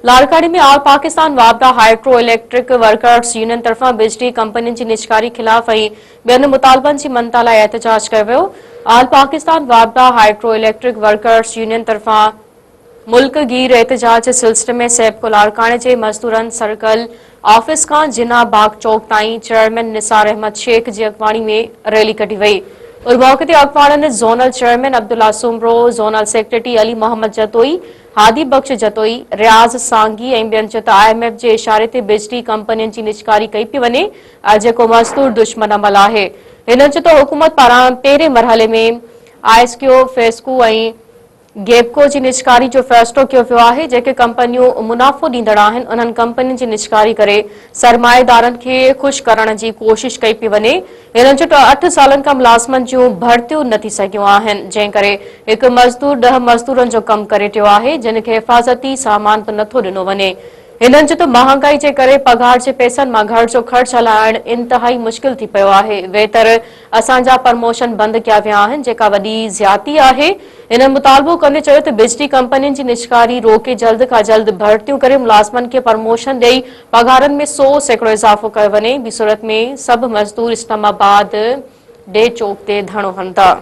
لاڙڪاڻي ۾ آل پاڪستان واپڊا hydro electric workers union طرفان بجلي ڪمپنين جي نجڪاري خلاف ۽ ٻين مطالبن جي مڃتا لاء احتجاج ڪيو ويو. آل پاڪستان واپڊا هائيڊرو اليڪٽرڪ ورڪرز يونين طرفان ملڪ گير احتجاج جي سلسلي ۾ سيپڪو لاڙڪاڻي جي مزدورن سرڪل آفيس کان جناح باغ چوڪ تائين چيئرمين نثار احمد شيخ جي اڳواڻي ۾ ريلي ڪڍي وئي. ان موقعي تي اڳواڻن zonal chairman Abdullah Soomro, zonal secretary Ali Muhammad Jatoi, Hadi Bakhsh Jatoi, Riaz Sangi ۽ ٻين چيو ته I M F جي اشاري تي بجلي ڪمپنين جي نجڪاري ڪئي پئي وڃي جيڪو مزدور دشمن عمل آهي. هنن چيو ته حڪومت پاران پهرين مرحلي ۾ آئيسڪيو، فيسڪو ۽ گيپڪو جي نجڪاري جو فيصلو ڪيو ويو آهي، جيڪي ڪمپنيون منافعو ڏيندڙ آهن انهن ڪمپنين جي نجڪاري ڪري سرمائيدارن کي خوش ڪرڻ جي ڪوشش ڪئي پئي وڃي. هنن چيو ته اٺ سالن کان ملازمن جون ڀرتيون نه ٿي سگهيون آهن، جنهن ڪري هڪ مزدور ڏهه مزدورن جو ڪم ڪري رهيو آهي، جن کي حفاظتي سامان به نٿو ڏنو وڃي. هنن چيو ته مهانگائي جي ڪري پگهار جي پئسن مان گهر جو خرچ هلائڻ انتهائي مشڪل ٿي پيو آهي، ويتر اسان جا پرموشن بند ڪيا ويا آهن، جيڪا وڏي زيادتي آهي. هنن مطالبو ڪندي چيو ته بجلي ڪمپنين جي نجڪاري روڪي جلد کان جلد ڀرتيون ڪري ملازمن کي پرموشن ڏئي پگهارن ۾ 100% اضافو ڪيو وڃي، ٻي صورت ۾ سڀ مزدور اسلام آباد ڊي چوڪ تي ڌرڻو هڻندا.